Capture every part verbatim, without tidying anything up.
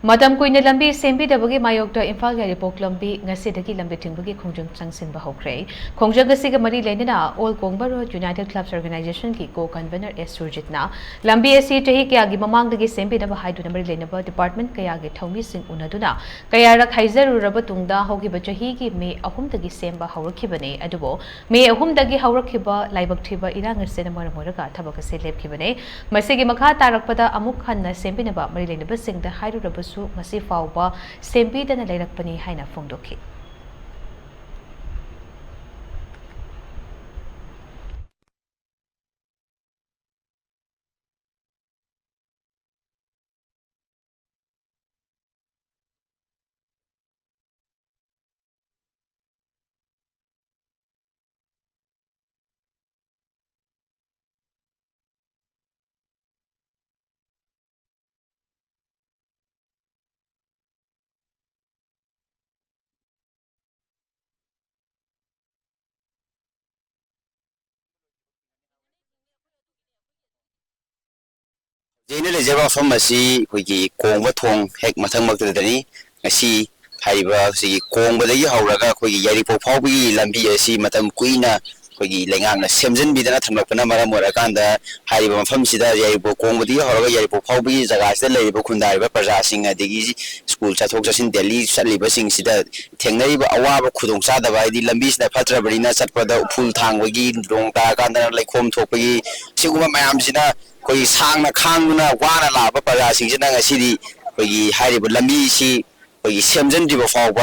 ꯃꯇꯝ ꯀꯨꯏꯅ ꯂꯝꯕꯤ ꯁꯦꯝꯕꯤꯗꯕꯒꯤ ꯃꯥꯌꯣꯛꯇ ꯏꯝꯐꯥꯜ ꯌꯥꯏꯔꯤꯄꯣꯛ ꯂꯝꯕꯤ ꯉꯁꯤꯗꯒꯤ ꯂꯝꯕꯤ ꯊꯤꯡꯕꯒꯤ ꯈꯣꯡꯖꯪ ꯆꯪꯁꯤꯟꯕ ꯍꯧꯈ꯭ꯔꯦ꯫ ꯈꯣꯡꯖꯪ ꯑꯁꯤꯒ ꯃꯔꯤ ꯂꯩꯅꯅ All Kongba Road United Clubs Organization ꯒꯤ co-convenor S ꯁꯨꯔꯖꯤꯠꯅ ꯂꯝꯕꯤ ꯑꯁꯤ ꯆꯍꯤ ꯀꯌꯥꯒꯤ ꯃꯃꯥꯡꯗꯒꯤ ꯁꯦꯝꯕꯤꯅꯕ ꯍꯥꯏꯗꯨꯅ ꯃꯔꯤ ꯂꯩꯅꯕ department ꯀꯌꯥꯒꯤ ꯊꯧꯃꯤꯁꯤꯡ ꯎꯅꯗꯨꯅ ꯀꯌꯥꯔꯛ ꯍꯥꯏꯖꯔꯨꯔꯕ ꯇꯨꯡꯗ ꯍꯧꯈꯤꯕ ꯆꯍꯤꯒꯤ ꯃꯦ ꯑꯍꯨꯝꯗꯒꯤ ꯁꯦꯝꯕ ꯍꯧꯔꯛꯈꯤꯕꯅꯤ꯫ ꯑꯗꯨꯕꯨ ꯃꯦ ꯑꯍꯨꯝꯗꯒꯤ ꯍꯧꯔꯛꯈꯤꯕ ꯂꯥꯏꯕꯛ ꯊꯤꯕ ꯏꯔꯥꯡ ꯑꯁꯤꯅ ꯃꯔꯝ ꯑꯣꯏꯔꯒ ꯊꯕꯛ ꯑꯁꯤ ꯂꯦꯞꯈꯤꯕꯅꯤ꯫ ꯃꯁꯤꯒꯤ ꯃꯈꯥ ꯇꯥꯔꯛꯄꯗ ꯑꯃꯨꯛ ꯍꯟꯅ ꯁꯦꯝꯕꯤꯅꯕ ꯃꯔꯤ ꯂꯩꯅꯕꯁꯤꯡꯗ ꯍꯥꯏꯔꯨꯔꯕꯁꯨ ꯉꯁꯤ ꯐꯥꯎꯕ ꯁꯦꯝꯕꯤꯗꯅ ꯂꯩꯔꯛꯄꯅꯤ ꯍꯥꯏꯅ ꯐꯣꯡꯗꯣꯛꯈꯤ꯫ ꯍꯧꯖꯤꯛ ꯑꯩꯅ ꯂꯩꯖꯕ ꯃꯐꯝ ꯑꯁꯤ ꯑꯩꯈꯣꯏꯒꯤ ꯀꯣꯡꯕ ꯊꯣꯡ ꯍꯦꯛ ꯃꯊꯪꯃꯛꯇꯗꯅꯤ꯫ ꯉꯁꯤ ꯍꯥꯏꯔꯤꯕ ꯁꯤꯒꯤ ꯀꯣꯡꯕꯗꯒꯤ ꯍꯧꯔꯒ ꯑꯩꯈꯣꯏꯒꯤ ꯌꯥꯏꯔꯤꯄꯣꯛ ꯐꯥꯎꯕꯒꯤ ꯂꯝꯕꯤ ꯑꯁꯤ ꯃꯇꯝ ꯀꯨꯏꯅ ꯑꯩꯈꯣꯏꯒꯤ ꯂꯩꯉꯥꯛꯅ ꯁꯦꯝꯖꯤꯟꯕꯤꯗꯅ ꯊꯝꯂꯛꯄꯅ ꯃꯔꯝ ꯑꯣꯏꯔꯀꯥꯟꯗ, ꯍꯥꯏꯔꯤꯕ ꯃꯐꯝꯁꯤꯗ ꯌꯥꯏꯔꯤꯄꯣꯛ ꯀꯣꯡꯕꯗꯒꯤ ꯍꯧꯔꯒ ꯌꯥꯏꯔꯤꯄꯣꯛ ꯐꯥꯎꯕꯒꯤ ꯖꯒꯥꯁꯤꯗ ꯂꯩꯔꯤꯕ ꯈꯨꯟꯗꯥꯔꯤꯕ ꯄ꯭ꯔꯖꯥꯁꯤꯡ, ꯑꯗꯒꯤ ꯁ꯭ꯀꯨꯜ ꯆꯠꯊꯣꯛ ꯆꯠꯁꯤꯟ ꯗꯦꯂꯤ ꯆꯠꯂꯤꯕꯁꯤꯡꯁꯤꯗ ꯊꯦꯡꯅꯔꯤꯕ ꯑꯋꯥꯕ ꯈꯨꯗꯣꯡꯆꯥꯗꯕ, ꯍꯥꯏꯗꯤ ꯂꯝꯕꯤꯁꯤꯅ ꯐꯠꯇ꯭ꯔꯕꯅꯤꯅ ꯆꯠꯄꯗ ꯎꯐꯨꯜ ꯊꯥꯡꯕꯒꯤ, ꯅꯣꯡ ꯇꯥꯔꯀꯥꯟꯗ ꯂꯩꯈꯣꯝ ꯊꯣꯛꯄꯒꯤ, ꯁꯤꯒꯨꯝꯕ ꯃꯌꯥꯝꯁꯤꯅ ꯑꯩꯈꯣꯏꯒꯤ ꯁꯥꯡꯅ ꯈꯥꯡꯗꯨꯅ ꯋꯥꯅ ꯂꯥꯛꯄ ꯄ꯭ꯔꯖꯥꯁꯤꯡꯁꯤꯅ ꯉꯁꯤꯗꯤ ꯑꯩꯈꯣꯏꯒꯤ ꯍꯥꯏꯔꯤꯕ ꯂꯝꯕꯤꯁꯤ ꯑꯩꯈꯣꯏꯒꯤ ꯁꯦꯝꯖꯤꯟꯗ꯭ꯔꯤꯕ ꯐꯥꯎꯕ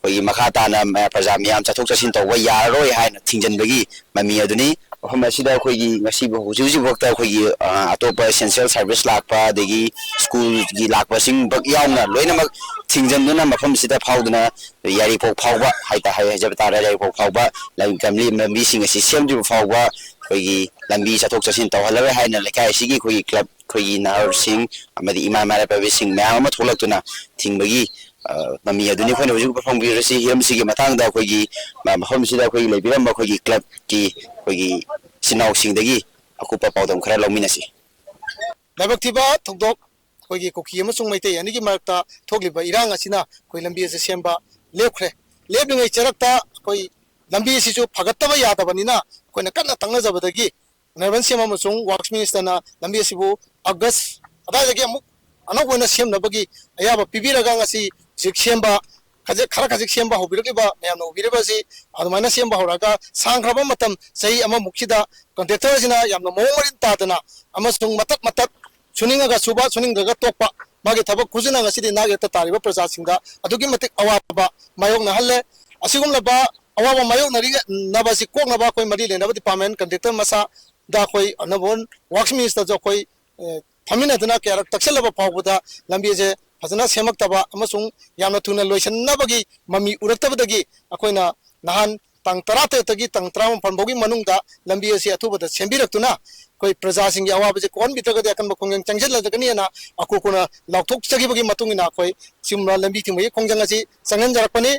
ꯑꯩꯈꯣꯏꯒꯤ ꯃꯈꯥ ꯇꯥꯅ ꯃ-, ꯄ꯭ꯔꯖꯥ ꯃꯤꯌꯥꯝ ꯆꯠꯊꯣꯛ ꯆꯠꯁꯤꯟ ꯇꯧꯕ ꯌꯥꯔꯔꯣꯏ ꯍꯥꯏꯅ ꯊꯤꯡꯖꯤꯟꯕꯒꯤ ꯃꯃꯤ ꯑꯗꯨꯅꯤ꯫ ꯃꯐꯝ ꯑꯁꯤꯗ ꯑꯩꯈꯣꯏꯒꯤ ꯉꯁꯤꯕꯨ, ꯍꯧꯖꯤꯛ ꯍꯧꯖꯤꯛꯐꯥꯎꯗ ꯑꯩꯈꯣꯏꯒꯤ, ꯑ, ꯑꯇꯣꯞꯄ essential service ꯂꯥꯛꯄ, ꯑꯗꯒꯤ ꯁ꯭ꯀꯨꯜꯒꯤ ꯂꯥꯛꯄꯁꯤꯡꯐꯥꯎ ꯌꯥꯎꯅ ꯂꯣꯏꯅꯃꯛ ꯊꯤꯡꯖꯤꯟꯗꯨꯅ ꯃꯐꯝꯁꯤꯗ ꯐꯥꯎꯗꯨꯅ ꯌꯥꯏꯔꯤꯄꯣꯛ ꯐꯥꯎꯕ ꯍꯥꯏꯇꯥ-, ꯍꯥꯏ-, ꯍꯥꯏꯖꯕ ꯇꯥꯔꯦ, ꯌꯥꯏꯔꯤꯄꯣꯛ ꯐꯥꯎꯕ ꯂꯝ-, ꯂꯝꯕꯤ-, ꯂꯝꯕꯤꯁꯤꯡ ꯑꯁꯤ ꯁꯦꯝꯗ꯭ꯔꯤꯕ ꯐꯥꯎꯕ ꯑꯩꯈꯣꯏꯒꯤ ꯂꯝꯕꯤ ꯆꯠꯊꯣꯛ ꯆꯠꯁꯤꯟ ꯇꯧꯍꯜꯂꯔꯣꯏ ꯍꯥꯏꯅ ꯂꯩꯀꯥꯏ ꯑꯁꯤꯒꯤ ꯑꯩꯈꯣꯏꯒꯤ ꯀ꯭ꯂꯕ, ꯑꯩꯈꯣꯏꯒꯤ ꯅꯍꯥꯔꯣꯜꯁꯤꯡ ꯑꯃꯗꯤ ꯏꯃꯥ ꯏꯃꯥ ꯂꯩꯄꯥꯛꯕꯤꯁꯤꯡ ꯃꯌꯥꯝ ꯑꯃ ꯊꯣꯛꯂꯛꯇꯨꯅ ꯊꯤꯡꯕꯒꯤ, ꯑ, ꯃꯃꯤ ꯑꯗꯨꯅꯤ꯫ ꯑꯩꯈꯣꯏꯅ ꯍꯧꯖꯤꯛ ꯐꯣꯡꯕꯤꯔꯤꯕꯁꯤ ꯍꯤꯔꯝꯁꯤꯒꯤ ꯃꯇꯥꯡꯗ ꯑꯩꯈꯣꯏꯒꯤ ꯃ-, ꯃꯐꯝꯁꯤꯗ ꯑꯩꯈꯣꯏꯒꯤ ꯂꯩꯕꯤꯔꯝꯕ ꯑꯩꯈꯣꯏꯒꯤ ꯀ꯭ꯂꯕꯀꯤ ꯑꯩꯈꯣꯏꯒꯤ ꯏꯆꯤꯟ ꯏꯅꯥꯎꯁꯤꯡꯗꯒꯤ ꯑꯀꯨꯞꯄ ꯄꯥꯎꯗꯝ ꯈꯔ ꯂꯧꯃꯤꯟꯅꯁꯤ꯫ ꯂꯥꯏꯕꯛ ꯊꯤꯕ ꯊꯧꯗꯣꯛ ꯑꯩꯈꯣꯏꯒꯤ ꯀꯨꯀꯤ ꯑꯃꯁꯨꯡ ꯃꯩꯇꯩ ꯑꯅꯤꯒꯤ ꯃꯔꯛꯇ ꯊꯣꯛꯂꯤꯕ ꯏꯔꯥꯡ ꯑꯁꯤꯅ ꯑꯩꯈꯣꯏ ꯂꯝꯕꯤ ꯑꯁꯤ ꯁꯦꯝꯕ ꯂꯦꯞꯈ꯭ꯔꯦ꯫ ꯂꯦꯞꯂꯤꯉꯩ ꯆꯔꯛꯇ ꯑꯩꯈꯣꯏ ꯂꯝꯕꯤ ꯑꯁꯤꯁꯨ ꯐꯒꯠꯇꯕ ꯌꯥꯗꯕꯅꯤꯅ ꯑꯩꯈꯣꯏꯅ ꯀꯟꯅ ꯇꯛꯅꯖꯕꯗꯒꯤ ꯑꯔꯕꯟ ꯁꯦꯝ ꯑꯃꯁꯨꯡ ꯋꯥꯔꯛꯁ ꯃꯤꯅꯤꯁꯇꯔꯅ ꯂꯝꯕꯤ ꯑꯁꯤꯕꯨ ꯑꯥꯒꯁ ꯑꯗꯨꯋꯥꯏꯗꯒꯤ ꯑꯃꯨꯛ ꯑꯅꯧꯕ ꯑꯣꯏꯅ ꯁꯦꯝꯅꯕꯒꯤ ꯑꯌꯥꯕ ꯄꯤꯕꯤꯔꯒ ꯉꯁꯤ ꯍꯧꯖꯤꯛ ꯁꯦꯝꯕ ꯈꯖꯤꯛ, ꯈꯔ ꯈꯖꯤꯛ ꯁꯦꯝꯕ ꯍꯧꯕꯤꯔꯛꯂꯤꯕ ꯃꯌꯥꯝꯅ ꯎꯕꯤꯔꯤꯕ ꯑꯁꯤ ꯑꯗꯨꯃꯥꯏꯅ ꯁꯦꯝꯕ ꯍꯧꯔꯛꯑꯒ ꯁꯥꯡꯈ꯭ꯔꯕ ꯃꯇꯝ ꯆꯍꯤ ꯑꯃꯃꯨꯛꯁꯤꯗ ꯀꯟꯇ꯭ꯔꯦꯛꯇꯔꯁꯤꯅ ꯌꯥꯝꯅ ꯃꯑꯣꯡ ꯃꯔꯤꯟ ꯇꯥꯗꯅ ꯑꯃꯁꯨꯡ ꯃꯇꯠ ꯃꯇꯠ ꯁꯨꯅꯤꯡꯉꯒ ꯁꯨꯕ, ꯁꯨꯅꯤꯡꯗ꯭ꯔꯒ ꯇꯣꯛꯄ, ꯃꯥꯒꯤ ꯊꯕꯛ ꯈꯨꯖꯤꯟꯅ ꯉꯁꯤꯗꯤ ꯅꯥꯛ ꯌꯦꯠꯇ ꯇꯥꯔꯤꯕ ꯄ꯭ꯔꯖꯥꯁꯤꯡꯗ ꯑꯗꯨꯛꯀꯤ ꯃꯇꯤꯛ ꯑꯋꯥꯕ ꯃꯥꯌꯣꯛꯅꯍꯜꯂꯦ꯫ ꯑꯁꯤꯒꯨꯝꯂꯕ ꯑꯋꯥꯕ ꯃꯥꯌꯣꯛꯅꯔꯤꯅꯕ ꯑꯁꯤ ꯀꯣꯛꯅꯕ ꯑꯩꯈꯣꯏ ꯃꯔꯤ ꯂꯩꯅꯕ ꯗꯤꯄꯥꯔꯠꯃꯦꯟ ꯀꯟꯇ꯭ꯔꯦꯛꯇꯔ ꯃꯁꯥꯗ ꯑꯩꯈꯣꯏ ꯑꯅꯧꯕ ꯋꯥꯔꯛꯁ ꯃꯤꯅꯤꯁꯇꯔꯁꯨ ꯑꯩꯈꯣꯏ, ꯑꯦ, ꯐꯝꯃꯤꯟꯅꯗꯨꯅ ꯀꯌꯥꯔꯛ ꯇꯛꯁꯤꯜꯂꯕ ꯐꯥꯎꯕꯗ ꯂꯝꯕꯤ ꯑꯁꯦ ꯐꯖꯅ ꯁꯦꯝꯃꯛꯇꯕ ꯑꯃꯁꯨꯡ ꯌꯥꯝꯅ ꯊꯨꯅ ꯂꯣꯏꯁꯤꯟꯅꯕꯒꯤ ꯃꯃꯤ ꯎꯔꯛꯇꯕꯗꯒꯤ ꯑꯩꯈꯣꯏꯅ ꯅꯍꯥꯟ ꯇꯥꯡ ꯇꯔꯥꯇꯔꯦꯠꯇꯒꯤ ꯇꯥꯡ ꯇꯔꯥꯃꯥꯄꯟ ꯐꯥꯎꯒꯤ ꯃꯅꯨꯡꯗ ꯂꯝꯕꯤ ꯑꯁꯤ ꯑꯊꯨꯕꯗ ꯁꯦꯝꯕꯤꯔꯛꯇꯨꯅ ꯑꯩꯈꯣꯏ ꯄ꯭ꯔꯖꯥꯁꯤꯡꯒꯤ ꯑꯋꯥꯕꯁꯦ ꯀꯣꯛꯍꯟꯕꯤꯗ꯭ꯔꯒꯗꯤ ꯑꯀꯟꯕ ꯈꯣꯡꯖꯪ ꯆꯪꯁꯤꯜꯂꯛꯀꯅꯤꯅ ꯑꯀꯨ ꯑꯀꯨꯅ ꯂꯥꯎꯊꯣꯛꯆꯈꯤꯕꯒꯤ ꯃꯇꯨꯡ ꯏꯟꯅ ꯑꯩꯈꯣꯏ ꯁꯤꯒꯨꯝꯕ ꯂꯝꯕꯤ ꯊꯤꯡꯕꯒꯤ ꯈꯣꯡꯖꯪ ꯑꯁꯤ ꯆꯪꯍꯟꯖꯔꯛꯄꯅꯤ꯫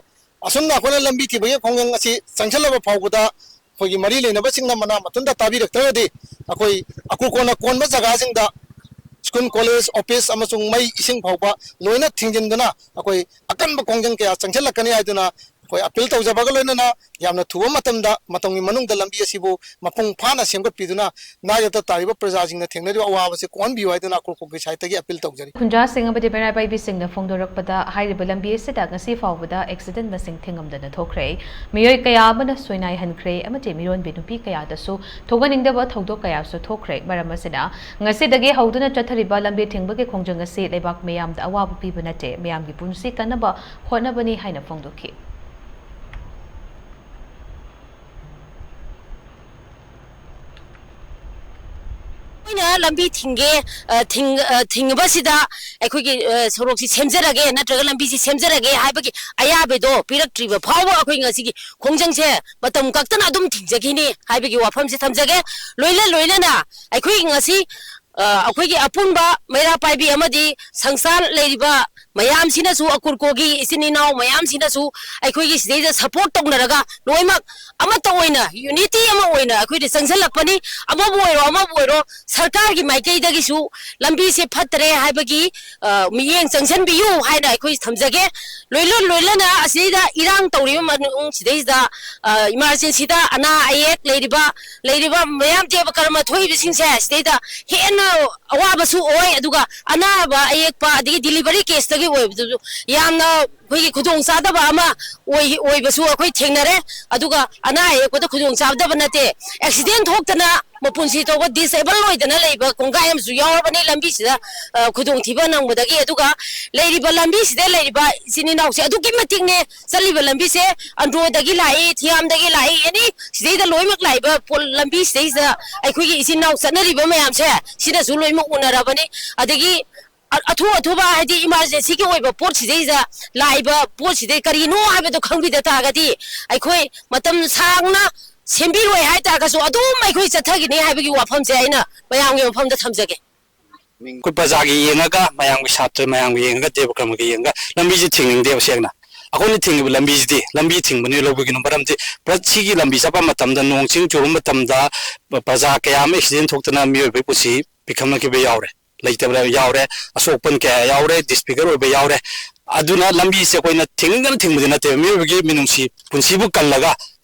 ꯑꯁꯨꯝꯅ ꯑꯩꯈꯣꯏꯅ ꯂꯝꯕꯤ ꯊꯤꯡꯕꯒꯤ ꯈꯣꯡꯖꯪ ꯑꯁꯤ ꯆꯪꯁꯤꯜꯂꯕ ꯐꯥꯎꯕꯗ ꯑꯩꯈꯣꯏꯒꯤ ꯃꯔꯤ ꯂꯩꯅꯕꯁꯤꯡꯅ ꯃꯅꯥ ꯃꯊꯨꯟꯗ ꯇꯥꯕꯤꯔꯛꯇ꯭ꯔꯒꯗꯤ ꯑꯩꯈꯣꯏ ꯑꯀꯨ ꯀꯣꯟꯅ ꯀꯣꯟꯕ ꯖꯒꯥꯁꯤꯡꯗ ꯁ꯭ꯀꯨꯜ, ꯀꯣꯂꯦꯖ, ꯑꯣꯐꯤꯁ ꯑꯃꯁꯨꯡ ꯃꯩ ꯏꯁꯤꯡ ꯐꯥꯎꯕ ꯂꯣꯏꯅ ꯊꯤꯡꯖꯤꯟꯗꯨꯅ ꯑꯩꯈꯣꯏ ꯑꯀꯟꯕ ꯈꯣꯡꯖꯪ ꯀꯌꯥ ꯆꯪꯁꯤꯜꯂꯛꯀꯅꯤ ꯍꯥꯏꯗꯨꯅ ꯑꯩꯈꯣꯏ ꯑꯄꯤꯜ ꯇꯧꯖꯕꯒ ꯂꯣꯏꯅꯅ ꯌꯥꯝꯅ ꯊꯨꯕ ꯃꯇꯝꯗ ꯃꯇꯝꯒꯤ ꯃꯅꯨꯡꯗ ꯂꯝꯕꯤ ꯑꯁꯤꯕꯨ ꯃꯄꯨꯡ ꯐꯥꯅ ꯁꯦꯝꯒꯠꯄꯤꯗꯨꯅ ꯅꯥꯛ ꯌꯦꯠꯇ ꯇꯥꯔꯤꯕ ꯄ꯭ꯔꯖꯥꯁꯤꯡꯅ ꯊꯦꯡꯅꯔꯤꯕ ꯑꯋꯥꯕꯁꯤ ꯀꯣꯛꯍꯟꯕꯤꯌꯨ ꯍꯥꯏꯗꯨꯅ ꯑꯀꯨ ꯀꯣꯟꯒꯤ ꯁꯥꯏꯠꯇꯒꯤ ꯑꯄꯤꯜ ꯇꯧꯖꯔꯤ꯫ ꯈꯨꯟꯖꯥꯁꯤꯡ ꯑꯃꯗꯤ ꯃꯩꯔꯥ ꯄꯥꯏꯕꯤꯁꯤꯡꯅ ꯐꯣꯡꯗꯣꯔꯛꯄꯗ, ꯍꯥꯏꯔꯤꯕ ꯂꯝꯕꯤ ꯑꯁꯤꯗ ꯉꯁꯤ ꯐꯥꯎꯕꯗ ꯑꯦꯛꯁꯤꯗꯦꯟ ꯃꯁꯤꯡ ꯊꯤꯉꯝꯗꯅ ꯊꯣꯛꯈ꯭ꯔꯦ꯫ ꯃꯤꯑꯣꯏ ꯀꯌꯥ ꯑꯃꯅ ꯁꯣꯏꯅꯥꯏꯍꯟꯈ꯭ꯔꯦ ꯑꯃꯗꯤ ꯃꯤꯔꯣꯟꯕꯤ ꯅꯨꯄꯤ ꯀꯌꯥꯗꯁꯨ ꯊꯣꯛꯍꯟꯅꯤꯡꯗꯕ ꯊꯧꯗꯣꯛ ꯀꯌꯥꯁꯨ ꯊꯣꯛꯈ꯭ꯔꯦ꯫ ꯃꯔꯝ ꯑꯁꯤꯅ, ꯉꯁꯤꯗꯒꯤ ꯍꯧꯗꯨꯅ ꯆꯠꯊꯔꯤꯕ ꯂꯝꯕꯤ ꯊꯤꯡꯕꯒꯤ ꯈꯣꯡꯖꯪ ꯑꯁꯤ ꯂꯩꯕꯥꯛ ꯃꯤꯌꯥꯝꯗ ꯑꯋꯥꯕ ꯄꯤꯕ ꯅꯠꯇꯦ, ꯃꯤꯌꯥꯝꯒꯤ ꯄꯨꯟꯁꯤ ꯀꯟꯅꯕ ꯍꯣꯠꯅꯕꯅꯤ ꯍꯥꯏꯅ ꯐꯣꯡꯗꯣꯛꯈꯤ꯫ ꯑꯩꯈꯣꯏꯅ ꯂꯝꯕꯤ ꯊꯤꯡꯒꯦ, ꯑ, ꯊꯤꯡ-, ꯑ, ꯊꯤꯡꯉꯕꯁꯤꯗ ꯑꯩꯈꯣꯏꯒꯤ, ꯑ, ꯁꯣꯔꯣꯛꯁꯤ ꯁꯦꯝꯖꯔꯒꯦ ꯅꯠꯇ꯭ꯔꯒ ꯂꯝꯕꯤꯁꯤ ꯁꯦꯝꯖꯔꯒꯦ ꯍꯥꯏꯕꯒꯤ ꯑꯌꯥꯕꯗꯣ ꯄꯤꯔꯛꯇ꯭ꯔꯤꯕ ꯐꯥꯎꯕ ꯑꯩꯈꯣꯏ ꯉꯁꯤꯒꯤ ꯈꯣꯡꯖꯪꯁꯦ ꯃꯇꯝ ꯀꯛꯇꯅ ꯑꯗꯨꯝ ꯊꯤꯡꯖꯈꯤꯅꯤ ꯍꯥꯏꯕꯒꯤ ꯋꯥꯐꯝꯁꯤ ꯊꯝꯖꯒꯦ꯫ ꯂꯣꯏꯅ ꯂꯣꯏꯅꯅ ꯑꯩꯈꯣꯏ ꯉꯁꯤ, ꯑ, ꯑꯩꯈꯣꯏꯒꯤ ꯑꯄꯨꯟꯕ ꯃꯩꯔꯥ ꯄꯥꯏꯕꯤ ꯑꯃꯗꯤ ꯁꯪꯁꯥꯔ ꯂꯩꯔꯤꯕ ꯃꯌꯥꯝꯁꯤꯅꯁꯨ, ꯑꯀꯨꯔꯀꯣꯒꯤ ꯏꯆꯤꯟ ꯏꯅꯥꯎ ꯃꯌꯥꯝꯁꯤꯅꯁꯨ ꯑꯩꯈꯣꯏꯒꯤ ꯁꯤꯗꯩꯗ ꯁꯄꯣꯔꯠ ꯇꯧꯅꯔꯒ ꯂꯣꯏꯅꯃꯛ ꯑꯃꯠꯇ ꯑꯣꯏꯅ, ꯌꯨꯅꯤꯇꯤ ꯑꯃ ꯑꯣꯏꯅ ꯑꯩꯈꯣꯏꯗ ꯆꯪꯁꯤꯜꯂꯛꯄꯅꯤ꯫ ꯑꯃꯕꯨ ꯑꯣꯏꯔꯣ, ꯑꯃꯕꯨ ꯑꯣꯏꯔꯣ, ꯁꯔꯀꯥꯔꯒꯤ ꯃꯥꯏꯀꯩꯗꯒꯤꯁꯨ ꯂꯝꯕꯤꯁꯦ ꯐꯠꯇꯔꯦ ꯍꯥꯏꯕꯒꯤ, ꯑ, ꯃꯤꯠꯌꯦꯡ ꯆꯪꯁꯤꯟꯕꯤꯌꯨ ꯍꯥꯏꯅ ꯑꯩꯈꯣꯏ ꯊꯝꯖꯒꯦ꯫ ꯂꯣꯏꯅ ꯂꯣꯏꯅꯅ ꯑꯁꯤꯗ ꯏꯔꯥꯡ ꯇꯧꯔꯤꯕ ꯃꯅꯨꯡ ꯁꯤꯗꯩꯁꯤꯗ, ꯑ, ꯏꯃꯥꯔꯖꯦꯟꯁꯤꯗ ꯑꯅꯥ ꯑꯌꯦꯛ ꯂꯩꯔꯤꯕ, ꯂꯩꯔꯤꯕ ꯃꯌꯥꯝ ꯗꯦꯕ ꯀꯔꯃ ꯊꯣꯛꯏꯕꯁꯤꯡꯁꯦ ꯁꯤꯗꯩꯗ ꯍꯦꯟꯅ ꯑꯋꯥꯕꯁꯨ ꯑꯣꯏ꯫ ꯑꯗꯨꯒ ꯑꯅꯥꯕ ꯑꯌꯦꯛꯄ ꯑꯗꯒꯤ ꯗꯤꯂꯤꯚꯔꯤ ꯀꯦꯁꯇꯒꯤ ꯑꯣꯏꯕꯗꯨꯁꯨ ꯌꯥꯝꯅ ꯑꯩꯈꯣꯏꯒꯤ ꯈꯨꯗꯣꯡ ꯆꯥꯗꯕ ꯑꯃ ꯑꯣꯏ-, ꯑꯣꯏꯕꯁꯨ ꯑꯩꯈꯣꯏ ꯊꯦꯡꯅꯔꯦ꯫ ꯑꯗꯨꯒ ꯑꯅꯥ ꯑꯌꯦꯛꯄꯗ ꯈꯨꯗꯣꯡ ꯆꯥꯗꯕ ꯅꯠꯇꯦ, ꯑꯦꯛꯁꯤꯗꯦꯟ ꯊꯣꯛꯇꯅ ꯃꯄꯨꯟꯁꯤ ꯇꯧꯕ ꯗꯤꯁꯑꯦꯕꯜ ꯑꯣꯏꯗꯅ ꯂꯩꯕ ꯀꯣꯡꯒꯥꯏ ꯑꯃꯁꯨ ꯌꯥꯎꯔꯕꯅꯤ ꯂꯝꯕꯤꯁꯤꯗ, ꯑ, ꯈꯨꯗꯣꯡꯊꯤꯕ ꯅꯪꯕꯗꯒꯤ꯫ ꯑꯗꯨꯒ ꯂꯩꯔꯤꯕ ꯂꯝꯕꯤꯁꯤꯗ ꯂꯩꯔꯤꯕ ꯏꯆꯤꯟ ꯏꯅꯥꯎꯁꯦ ꯑꯗꯨꯛꯀꯤ ꯃꯇꯤꯛꯅꯦ ꯆꯠꯂꯤꯕ ꯂꯝꯕꯤꯁꯦ꯫ ꯑꯟꯗ꯭ꯔꯣꯗꯒꯤ ꯂꯥꯛꯏ, ꯊꯤꯌꯥꯝꯗꯒꯤ ꯂꯥꯛꯏ, ꯑꯦꯅꯤ ꯁꯤꯗꯩꯗ ꯂꯣꯏꯅꯃꯛ ꯂꯥꯛꯏꯕ ꯄꯣ-, ꯂꯝꯕꯤ ꯁꯤꯗꯩꯁꯤꯗ ꯑꯩꯈꯣꯏꯒꯤ ꯏꯆꯤꯟ ꯏꯅꯥꯎ ꯆꯠꯅꯔꯤꯕ ꯃꯌꯥꯝꯁꯦ ꯁꯤꯅꯁꯨ ꯂꯣꯏꯅꯃꯛ ꯎꯅꯔꯕꯅꯤ꯫ ꯑꯗꯒꯤ ꯑ-, ꯑꯊꯨ ꯑꯊꯨꯕ, ꯍꯥꯏꯗꯤ ꯏꯃꯥꯔꯖꯦꯟꯁꯤꯒꯤ ꯑꯣꯏꯕ ꯄꯣꯠ ꯁꯤꯗꯩꯁꯤꯗ ꯂꯥꯛꯏꯕ ꯄꯣꯠ ꯁꯤꯗꯩ ꯀꯔꯤꯅꯣ ꯍꯥꯏꯕꯗꯣ ꯈꯪꯕꯤꯗ ꯇꯥꯔꯒꯗꯤ ꯑꯩꯈꯣꯏ ꯃꯇꯝ ꯁꯥꯡꯅ ꯁꯦꯝꯕꯤꯔꯣꯏ ꯍꯥꯏ ꯇꯥꯔꯒꯁꯨ ꯑꯗꯨꯝ ꯑꯩꯈꯣꯏ ꯆꯠꯊꯈꯤꯅꯤ ꯍꯥꯏꯕꯒꯤ ꯋꯥꯐꯝꯁꯦ ꯑꯩꯅ ꯃꯌꯥꯝꯒꯤ ꯃꯐꯝꯗ ꯊꯝꯖꯒꯦ꯫ ꯑꯩꯈꯣꯏ ꯄ꯭ꯔꯖꯥꯒꯤ ꯌꯦꯡꯉꯒ, ꯃꯌꯥꯝꯒꯤ ꯁꯥꯇ꯭ꯔ ꯃꯌꯥꯝꯒꯤ ꯌꯦꯡꯉꯒ, ꯗꯦꯕ ꯀꯔꯃꯒꯤ ꯌꯦꯡꯉꯒ ꯂꯝꯕꯤꯁꯦ ꯊꯤꯡꯅꯤꯡꯗꯦꯕ꯫ ꯁꯦꯡꯅ ꯑꯩꯈꯣꯏꯅ ꯊꯤꯡꯉꯤꯕ ꯂꯝꯕꯤꯁꯤꯗꯤ ꯂꯝꯕꯤ ꯊꯤꯡꯕꯅꯤ꯫ ꯂꯧꯕꯒꯤꯅꯣ? ꯃꯔꯝꯗꯤ ꯄ꯭ꯔ-, ꯁꯤꯒꯤ ꯂꯝꯕꯤ ꯆꯠꯄ ꯃꯇꯝꯗ, ꯅꯣꯡ ꯆꯤꯡ ꯆꯨꯕ ꯃꯇꯝꯗ ꯄ꯭ꯔꯖꯥ ꯀꯌꯥ ꯑꯃ ꯑꯦꯛꯁꯤꯗꯦꯟ ꯊꯣꯛꯇꯅ ꯃꯤꯑꯣꯏꯕꯒꯤ ꯄꯨꯟꯁꯤ ꯄꯤꯈꯝꯅꯈꯤꯕ ꯌꯥꯎꯔꯦ, ꯂꯩꯇꯕ ꯌꯥꯎꯔꯦ, ꯑꯁꯣꯛꯄꯟ ꯀꯌꯥ ꯌꯥꯎꯔꯦ, ꯗꯤꯁꯐꯤꯒꯔ ꯑꯣꯏꯕ ꯌꯥꯎꯔꯦ꯫ ꯑꯗꯨꯅ ꯂꯝꯕꯤꯁꯦ ꯑꯩꯈꯣꯏꯅ ꯊꯤꯡꯅꯤꯡꯗꯅ ꯊꯤꯡꯕꯗꯤ ꯅꯠꯇꯦꯕ, ꯃꯤꯑꯣꯏꯕꯒꯤ ꯃꯤꯅꯨꯡꯁꯤ, ꯄꯨꯟꯁꯤꯕꯨ ꯀꯜꯂꯒ,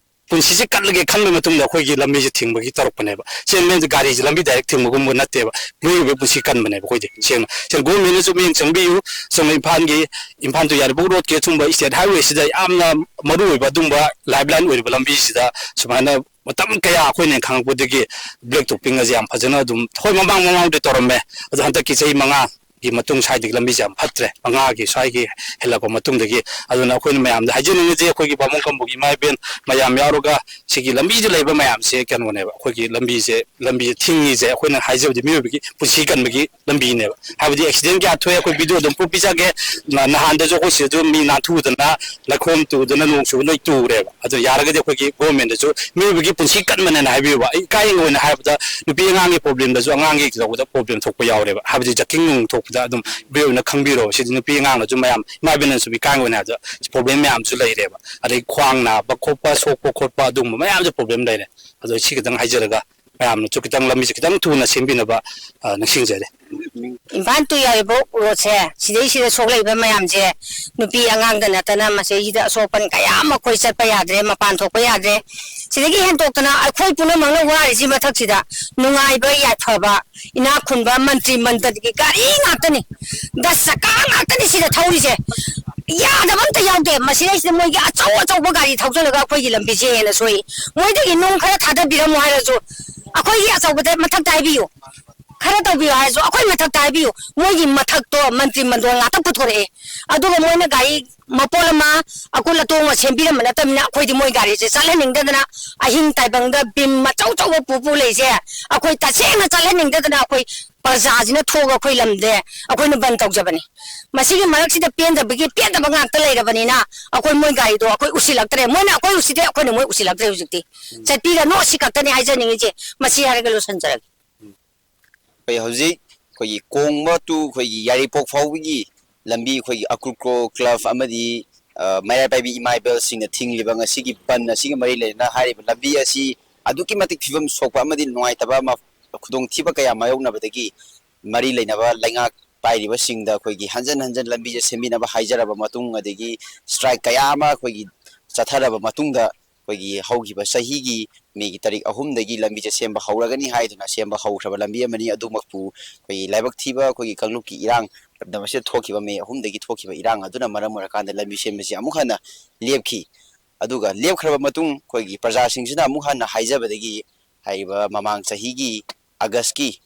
ꯄꯨꯟꯁꯤꯁꯦ ꯀꯠꯂꯒꯦ ꯈꯟꯕ ꯃꯇꯨꯡꯗ ꯑꯩꯈꯣꯏꯒꯤ ꯂꯝꯕꯤꯁꯦ ꯊꯤꯡꯕꯒꯤ ꯇꯧꯔꯛꯄꯅꯦꯕ꯫ ꯁꯦꯡꯅ ꯒꯥꯔꯤꯁꯦ ꯂꯝꯕꯤ ꯗꯥꯏꯔꯦꯛ ꯊꯤꯡꯕꯒꯨꯝꯕ ꯅꯠꯇꯦꯕ, ꯃꯤꯑꯣꯏꯕꯒꯤ ꯄꯨꯟꯁꯤ ꯀꯟꯕꯅꯦꯕ ꯑꯩꯈꯣꯏꯗꯤ꯫ ꯁꯦꯡꯅ, ꯁꯦꯡꯅ ꯒꯣꯔꯃꯦꯟꯅꯁꯨ ꯃꯤꯠꯌꯦꯡ ꯆꯪꯕꯤꯌꯨ꯫ ꯁꯣꯝꯅ ꯏꯝꯐꯥꯜꯒꯤ, ꯏꯝꯐꯥꯜ to ꯌꯥꯏꯔꯤꯄꯣꯛ ꯔꯣꯗꯀꯤ ꯑꯊꯨꯝꯕ ꯏꯁꯇꯦꯠ ꯍꯥꯏꯋꯦꯁꯤꯗ ꯌꯥꯝꯅ ꯃꯔꯨ ꯑꯣꯏꯕ ꯑꯗꯨꯝꯕ ꯂꯥꯏꯐ ꯂꯥꯏꯟ ꯑꯣꯏꯔꯤꯕ ꯂꯝꯕꯤꯁꯤꯗ ꯁꯨꯃꯥꯏꯅ ꯃꯇꯝ ꯀꯌꯥ ꯑꯩꯈꯣꯏꯅ ꯈꯪꯉꯛꯄꯗꯒꯤ ꯕ꯭ꯂꯦꯛ ꯇꯣꯞꯄꯤꯡ ꯑꯁꯦ ꯌꯥꯝ ꯐꯖꯅ ꯑꯗꯨꯝ, ꯍꯣꯏ, ꯃꯃꯥꯡ ꯃꯃꯥꯡꯗꯤ ꯇꯧꯔꯝꯃꯦ, ꯑꯗꯣ ꯍꯟꯗꯛꯀꯤ ꯆꯍꯤ ꯃꯉꯥꯒꯤ ꯃꯇꯨꯡ ꯁ꯭ꯋꯥꯏꯗꯒꯤ ꯂꯝꯕꯤꯁꯦ ꯌꯥꯝ ꯐꯠꯇ꯭ꯔꯦ꯫ ꯃꯉꯥꯒꯤ ꯁ꯭ꯋꯥꯏꯒꯤ ꯍꯦꯜꯂꯛꯄ ꯃꯇꯨꯡꯗꯒꯤ꯫ ꯑꯗꯨꯅ ꯑꯩꯈꯣꯏꯅ ꯃꯌꯥꯝꯗ ꯍꯥꯏꯖꯅꯤꯡꯉꯤꯁꯦ, ꯑꯩꯈꯣꯏꯒꯤ ꯕꯥꯃꯣꯟ ꯀꯝꯕꯨꯒꯤ ꯏꯃꯥ ꯏꯕꯦꯟ ꯃꯌꯥꯝ ꯌꯥꯎꯔꯒ ꯁꯤꯒꯤ ꯂꯝꯕꯤꯁꯤꯗ ꯂꯩꯕ ꯃꯌꯥꯝꯁꯦ ꯀꯩꯅꯣꯅꯦꯕ, ꯑꯩꯈꯣꯏꯒꯤ ꯂꯝꯕꯤꯁꯦ, ꯂꯝꯕꯤꯁꯦ ꯊꯤꯡꯉꯤꯁꯦ ꯑꯩꯈꯣꯏꯅ ꯍꯥꯏꯖꯕꯗꯤ ꯃꯤꯑꯣꯏꯕꯒꯤ ꯄꯨꯟꯁꯤ ꯀꯟꯕꯒꯤ ꯂꯝꯕꯤꯅꯦꯕ꯫ ꯍꯥꯏꯕꯗꯤ ꯑꯦꯛꯁꯤꯗꯦꯟ ꯀꯌꯥ ꯊꯣꯛꯑꯦ, ꯑꯩꯈꯣꯏ ꯚꯤꯗꯤꯑꯣ ꯑꯗꯨꯝ ꯄꯨ-, ꯄꯤꯖꯒꯦ꯫ ꯅ-, ꯅꯍꯥꯟꯗꯁꯨ ꯑꯩꯈꯣꯏ ꯁꯤꯗꯁꯨ ꯃꯤ ꯅꯥꯟꯊꯨꯗꯅ, ꯂꯩꯈꯣꯝ ꯇꯨꯗꯅ, ꯅꯣꯡ ꯆꯨꯕ ꯂꯣꯏ ꯇꯨꯔꯦꯕ꯫ ꯑꯗꯣ ꯌꯥꯔꯒꯗꯤ ꯑꯩꯈꯣꯏꯒꯤ ꯒꯣꯔꯃꯦꯟꯗꯁꯨ ꯃꯤꯑꯣꯏꯕꯒꯤ ꯄꯨꯟꯁꯤ ꯀꯟꯕꯅꯦꯅ ꯍꯥꯏꯕꯤꯌꯨꯕ꯫ ꯑꯩ ꯏꯀꯥꯏ ꯑꯣꯏꯅ ꯍꯥꯏꯔꯕꯗ ꯅꯨꯄꯤ ꯑꯉꯥꯡꯒꯤ ꯄ꯭ꯔꯣꯕ꯭ꯂꯦꯝꯗꯁꯨ ꯑꯉꯥꯡꯒꯤ ꯇꯧꯕꯗ ꯄ꯭ꯔꯣꯕ꯭ꯂꯦꯝ ꯊꯣꯛꯄ ꯌꯥꯎꯔꯦꯕ, ꯍꯥꯏꯕꯗꯤ ꯖꯀꯤꯡ ꯅꯨꯡ ꯊꯣꯛꯄ ꯗ ꯑꯗꯨꯝ ꯏꯕꯦꯟꯅ ꯈꯪꯕꯤꯔꯣ꯫ ꯁꯤꯗꯤ ꯅꯨꯄꯤ ꯑꯉꯥꯡꯅꯁꯨ ꯃꯌꯥꯝ, ꯏꯃꯥ ꯏꯕꯦꯟꯅꯁꯨ ꯃꯤꯀꯥꯡ ꯑꯣꯏꯅ ꯍꯥꯏꯕꯗ ꯄ꯭ꯔꯣꯕ꯭ꯂꯦꯝ ꯃꯌꯥꯝꯁꯨ ꯂꯩꯔꯦꯕ꯫ ꯑꯗꯩ ꯈ꯭ꯋꯥꯡ ꯅꯥꯕ ꯈꯣꯠꯄ, ꯁꯣꯛꯄ ꯈꯣꯠꯄ, ꯑꯗꯨꯒꯨꯝꯕ ꯃꯌꯥꯝꯁꯨ ꯄ꯭ꯔꯣꯕ꯭ꯂꯦꯝ ꯂꯩꯔꯦ꯫ ꯑꯗꯣ ꯁꯤ ꯈꯤꯇꯪ ꯍꯥꯏꯖꯔꯒ ꯃꯌꯥꯝꯅꯁꯨ ꯈꯤꯇꯪ ꯂꯝꯕꯤꯁꯦ ꯈꯤꯇꯪ ꯊꯨꯅ ꯁꯦꯝꯕꯤꯅꯕ, ꯑ, ꯅꯤꯡꯁꯤꯡꯖꯔꯤ꯫ ꯏꯝꯐꯥꯜ ꯇꯨ ꯌꯥꯏꯔꯤꯄꯣꯛ ꯔꯣꯗꯁꯦ, ꯁꯤꯗꯩꯁꯤꯗ ꯁꯣꯛꯂꯛꯏꯕ ꯃꯌꯥꯝꯁꯦ ꯅꯨꯄꯤ ꯑꯉꯥꯡꯗ ꯅꯠꯇꯅ ꯃꯁꯤꯗꯩꯁꯤꯗ ꯑꯁꯣꯛ ꯑꯄꯟ ꯀꯌꯥ ꯑꯃ, ꯑꯩꯈꯣꯏ ꯆꯠꯄ ꯌꯥꯗ꯭ꯔꯦ, ꯃꯄꯥꯟ ꯊꯣꯛꯄ ꯌꯥꯗ꯭ꯔꯦ꯫ ꯁꯤꯗꯒꯤ ꯍꯦꯟꯗꯣꯛꯇꯅ ꯑꯩꯈꯣꯏ ꯄꯨꯝꯅꯃꯛꯅ ꯋꯥꯔꯤꯁꯤ ꯃꯊꯛꯁꯤꯗ ꯅꯨꯡꯉꯥꯏꯕ ꯌꯥꯏꯐꯕ, ꯏꯅꯥꯛ ꯈꯨꯟꯕ ꯃꯟꯇ꯭ꯔꯤ ꯃꯟꯗꯜꯒꯤ ꯒꯥꯔꯤ ꯉꯥꯛꯇꯅꯤ, ꯗꯁ ꯆꯀꯥ ꯉꯥꯛꯇꯅꯤ ꯁꯤꯗ ꯊꯧꯔꯤꯁꯦ꯫ ꯌꯥꯗꯕ ꯑꯝꯇ ꯌꯥꯎꯗꯦ꯫ ꯃꯁꯤꯗꯩꯁꯤꯗ ꯃꯣꯏꯒꯤ ꯑꯆꯧ ꯑꯆꯧꯕ ꯒꯥꯔꯤ ꯊꯧꯖꯤꯜꯂꯒ ꯑꯩꯈꯣꯏꯒꯤ ꯂꯝꯕꯤꯁꯦ ꯍꯦꯟꯅ ꯁꯣꯛꯏ꯫ ꯃꯣꯏꯗꯒꯤ ꯅꯨꯡ ꯈꯔ ꯊꯥꯗꯕꯤꯔꯝꯃꯣ ꯍꯥꯏꯔꯁꯨ, ꯑꯩꯈꯣꯏꯒꯤ ꯑꯆꯧꯕꯗ ꯃꯊꯛꯇ ꯍꯥꯏꯕꯤꯌꯨ, ꯈꯔ ꯇꯧꯕꯤꯌꯨ ꯍꯥꯏꯔꯁꯨ ꯑꯩꯈꯣꯏ ꯃꯊꯛꯇ ꯍꯥꯏꯕꯤꯌꯨ꯫ ꯃꯣꯏꯒꯤ ꯃꯊꯛꯇꯣ ꯃꯟꯇ꯭ꯔꯤ ꯃꯟꯗꯣꯜ ꯉꯥꯛꯇ ꯄꯨꯊꯣꯔꯛꯑꯦ꯫ ꯑꯗꯨꯒ ꯃꯣꯏꯅ ꯒꯥꯔꯤ ꯃꯄꯣꯠ ꯑꯃ ꯑꯀꯨꯜ ꯑꯇꯣꯡꯕ ꯁꯦꯝꯕꯤꯔꯝꯕ ꯅꯠꯇꯕꯅꯤꯅ ꯑꯩꯈꯣꯏꯗꯤ ꯃꯣꯏ ꯒꯥꯔꯤꯁꯦ ꯆꯠꯍꯟꯅꯤꯡꯗꯗꯅ ꯑꯍꯤꯡ ꯇꯥꯏꯕꯪꯗ ꯕꯤꯝ ꯑꯆꯧ ꯑꯆꯧꯕ ꯄꯨ ꯄꯨ ꯂꯩꯁꯦ ꯑꯩꯈꯣꯏ ꯇꯁꯦꯡꯅ ꯆꯠꯍꯟꯅꯤꯡꯗꯗꯅ ꯑꯩꯈꯣꯏ ꯄ꯭ꯔꯖꯥꯁꯤꯅ ꯊꯣꯛꯑꯒ ꯑꯩꯈꯣꯏ ꯂꯝꯗꯦ ꯑꯩꯈꯣꯏꯅ ꯕꯟ ꯇꯧꯖꯕꯅꯤ꯫ ꯃꯁꯤꯒꯤ ꯃꯔꯛꯁꯤꯗ ꯄꯦꯟꯗꯕꯒꯤ ꯄꯦꯟꯗꯕ ꯉꯥꯛꯇ ꯂꯩꯔꯕꯅꯤꯅ ꯑꯩꯈꯣꯏ ꯃꯣꯏ ꯒꯥꯔꯤꯗꯣ ꯑꯩꯈꯣꯏ ꯎꯁꯤꯜꯂꯛꯇ꯭ꯔꯦ, ꯃꯣꯏꯅ ꯑꯩꯈꯣꯏ ꯎꯁꯤꯜꯂꯦ, ꯑꯩꯈꯣꯏꯅ ꯃꯣꯏ ꯎꯁꯤꯜꯂꯛꯇ꯭ꯔꯦ ꯍꯧꯖꯤꯛꯇꯤ꯫ ꯆꯠꯄꯤꯒꯅꯨ, ꯑꯁꯤ ꯈꯛꯇꯅꯤ ꯍꯥꯏꯖꯅꯤꯡꯉꯤꯁꯦ꯫ ꯃꯁꯤ ꯍꯥꯏꯔꯒ ꯂꯣꯏꯁꯤꯟꯖꯔꯒꯦ꯫ ꯑꯩꯈꯣꯏ ꯍꯧꯖꯤꯛ ꯑꯩꯈꯣꯏꯒꯤ ꯀꯣꯡꯕ ꯇꯨ ꯑꯩꯈꯣꯏꯒꯤ ꯌꯥꯏꯔꯤꯄꯣꯛ ꯐꯥꯎꯕꯒꯤ ꯂꯝꯕꯤ ꯑꯩꯈꯣꯏꯒꯤ ꯑꯀ꯭ꯔꯨꯀ꯭ꯔꯣ ꯀ꯭ꯂꯕ ꯑꯃꯗꯤ, ꯑ, ꯃꯩꯔꯥ ꯄꯥꯏꯕꯤ ꯏꯃꯥ ꯏꯕꯦꯜꯁꯤꯡꯅ ꯊꯤꯡꯂꯤꯕ ꯉꯁꯤꯒꯤ ꯕꯟ ꯑꯁꯤꯒ ꯃꯔꯤ ꯂꯩꯅꯅ ꯍꯥꯏꯔꯤꯕ ꯂꯝꯕꯤ ꯑꯁꯤ ꯑꯗꯨꯛꯀꯤ ꯃꯇꯤꯛ ꯐꯤꯕꯝ ꯁꯣꯛꯄ ꯑꯃꯗꯤ ꯅꯨꯡꯉꯥꯏꯇꯕ ꯑꯃ, ꯈꯨꯗꯣꯡꯊꯤꯕ ꯀꯌꯥ ꯃꯥꯌꯣꯛꯅꯕꯗꯒꯤ ꯃꯔꯤ ꯂꯩꯅꯕ ꯂꯩꯉꯥꯛ ꯄꯥꯏꯔꯤꯕꯁꯤꯡꯗ ꯑꯩꯈꯣꯏꯒꯤ ꯍꯟꯖꯟ ꯍꯟꯖꯟ ꯂꯝꯕꯤꯁꯦ ꯁꯦꯝꯕꯤꯅꯕ ꯍꯥꯏꯖꯔꯕ ꯃꯇꯨꯡ, ꯑꯗꯒꯤ ꯁ꯭ꯇ꯭ꯔꯥꯏꯛ ꯀꯌꯥ ꯑꯃ ꯑꯩꯈꯣꯏꯒꯤ ꯆꯠꯊꯔꯕ ꯃꯇꯨꯡꯗ, ꯑꯩꯈꯣꯏꯒꯤ ꯍꯧꯈꯤꯕ ꯆꯍꯤꯒꯤ ꯃꯦꯒꯤ ꯇꯥꯔꯤꯛ ꯑꯍꯨꯝꯗꯒꯤ ꯂꯝꯕꯤꯁꯦ ꯁꯦꯝꯕ ꯍꯧꯔꯒꯅꯤ ꯍꯥꯏꯗꯨꯅ ꯁꯦꯝꯕ ꯍꯧꯈ꯭ꯔꯕ ꯂꯝꯕꯤ ꯑꯃꯅꯤ꯫ ꯑꯗꯨꯃꯛꯄꯨ ꯑꯩꯈꯣꯏꯒꯤ ꯂꯥꯏꯕꯛ ꯊꯤꯕ ꯑꯩꯈꯣꯏꯒꯤ ꯀꯥꯡꯂꯨꯞꯀꯤ ꯏꯔꯥꯡ, ꯂꯝꯗꯝ ꯑꯁꯤꯗ ꯊꯣꯛꯈꯤꯕ ꯃꯦ ꯑꯍꯨꯝꯗꯒꯤ ꯊꯣꯛꯈꯤꯕ ꯏꯔꯥꯡ ꯑꯗꯨꯅ ꯃꯔꯝ ꯑꯣꯏꯔꯀꯥꯟꯗ ꯂꯝꯕꯤ ꯁꯦꯝꯕꯁꯤ ꯑꯃꯨꯛ ꯍꯟꯅ ꯂꯦꯞꯈꯤ꯫ ꯑꯗꯨꯒ ꯂꯦꯞꯈ꯭ꯔꯕ ꯃꯇꯨꯡ ꯑꯩꯈꯣꯏꯒꯤ ꯄ꯭ꯔꯖꯥꯁꯤꯡꯁꯤꯅ ꯑꯃꯨꯛ ꯍꯟꯅ ꯍꯥꯏꯖꯕꯗꯒꯤ ꯍꯥꯏꯔꯤꯕ ꯃꯃꯥꯡ ꯆꯍꯤꯒꯤ ꯑꯥꯒꯁꯀꯤ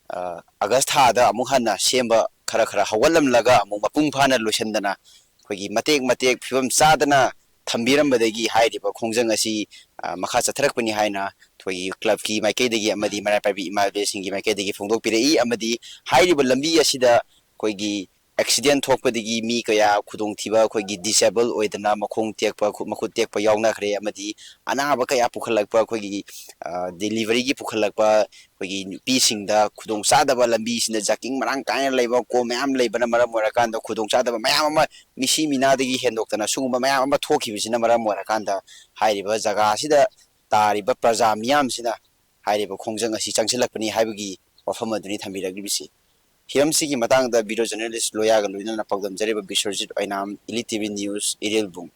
ꯑ, ꯑꯥꯒꯁ ꯊꯥꯗ ꯑꯃꯨꯛ ꯍꯟꯅ ꯁꯦꯝꯕ ꯈꯔ ꯈꯔ ꯍꯧꯒꯠꯂꯝꯂꯒ ꯑꯃꯨꯛ ꯃꯄꯨꯡ ꯐꯥꯅ ꯂꯣꯏꯁꯤꯟꯗꯅ ꯑꯩꯈꯣꯏꯒꯤ ꯃꯇꯦꯛ ꯃꯇꯦꯛ ꯐꯤꯕꯝ ꯆꯥꯗꯅ ꯊꯝꯕꯤꯔꯝꯕꯗꯒꯤ ꯍꯥꯏꯔꯤꯕ ꯈꯣꯡꯖꯪ ꯑꯁꯤ, ꯑ, ꯃꯈꯥ ꯆꯠꯊꯔꯛꯄꯅꯤ ꯍꯥꯏꯅ ꯑꯩꯈꯣꯏꯒꯤ ꯀ꯭ꯂꯕꯀꯤ ꯃꯥꯏꯀꯩꯗꯒꯤ ꯑꯃꯗꯤ ꯃꯩꯔꯥ ꯄꯥꯏꯕꯤ ꯏꯃꯥ ꯏꯕꯦꯜꯁꯤꯡꯒꯤ ꯃꯥꯏꯀꯩꯗꯒꯤ ꯐꯣꯡꯗꯣꯛꯄꯤꯔꯛꯏ꯫ ꯑꯃꯗꯤ ꯍꯥꯏꯔꯤꯕ ꯂꯝꯕꯤ ꯑꯁꯤꯗ ꯑꯩꯈꯣꯏꯒꯤ ꯑꯦꯛꯁꯤꯗꯦꯟ ꯊꯣꯛꯄꯗꯒꯤ ꯃꯤ ꯀꯌꯥ ꯈꯨꯗꯣꯡꯊꯤꯕ, ꯑꯩꯈꯣꯏꯒꯤ ꯗꯤꯁꯦꯕꯜ ꯑꯣꯏꯗꯅ ꯃꯈꯣꯡ ꯇꯦꯛꯄ, ꯈꯨ-, ꯃꯈꯨꯠ ꯇꯦꯛꯄ ꯌꯥꯎꯅꯈ꯭ꯔꯦ, ꯑꯃꯗꯤ ꯑꯅꯥꯕ ꯀꯌꯥ ꯄꯨꯈꯠꯂꯛꯄ, ꯑꯩꯈꯣꯏꯒꯤ, ꯑ, ꯗꯦꯂꯤꯚꯔꯤꯒꯤ ꯄꯨꯈꯠꯂꯛꯄ, ꯑꯩꯈꯣꯏꯒꯤ ꯅꯨꯄꯤꯁꯤꯡꯗ ꯈꯨꯗꯣꯡꯆꯥꯗꯕ, ꯂꯝꯕꯤꯁꯤꯡꯗ ꯖꯥꯀꯤꯡ ꯃꯔꯥꯡ ꯀꯥꯏꯅ ꯂꯩꯕ, ꯀꯣꯝ ꯃꯌꯥꯝ ꯂꯩꯕꯅ ꯃꯔꯝ ꯑꯣꯏꯔꯀꯥꯟꯗ ꯈꯨꯗꯣꯡꯆꯥꯗꯕ ꯃꯌꯥꯝ ꯑꯃ, ꯃꯤꯁꯤ ꯃꯤꯅꯥꯗꯒꯤ ꯍꯦꯟꯗꯣꯛꯇꯅ ꯁꯤꯒꯨꯝꯕ ꯃꯌꯥꯝ ꯑꯃ ꯊꯣꯛꯈꯤꯕꯁꯤꯅ ꯃꯔꯝ ꯑꯣꯏꯔꯀꯥꯟꯗ ꯍꯥꯏꯔꯤꯕ ꯖꯒꯥ ꯑꯁꯤꯗ ꯇꯥꯔꯤꯕ ꯄ꯭ꯔꯖꯥ ꯃꯤꯌꯥꯝꯁꯤꯅ ꯍꯥꯏꯔꯤꯕ ꯈꯣꯡꯖꯪ ꯑꯁꯤ ꯆꯪꯁꯤꯜꯂꯛꯄꯅꯤ ꯍꯥꯏꯕꯒꯤ ꯋꯥꯐꯝ ꯑꯗꯨꯅꯤ ꯊꯝꯕꯤꯔꯛꯂꯤꯕꯁꯤ꯫ ꯍꯤꯔꯝꯁꯤꯒꯤ ꯃꯇꯥꯡꯗ ꯕ꯭ꯌꯨꯔꯣ ꯖꯔꯅꯦꯂꯤꯁ ꯂꯣꯌꯥꯒ ꯂꯣꯏꯅꯅ ꯄꯥꯎꯗꯝꯖꯔꯤꯕ ꯕꯤꯁ꯭ꯋꯖꯤꯠ ꯑꯣꯏꯅꯥꯝ, ꯏꯂꯤꯇꯤ ꯚꯤ ꯅ꯭ꯌꯨꯁ, ꯏꯔꯦꯜꯕꯨꯡ꯫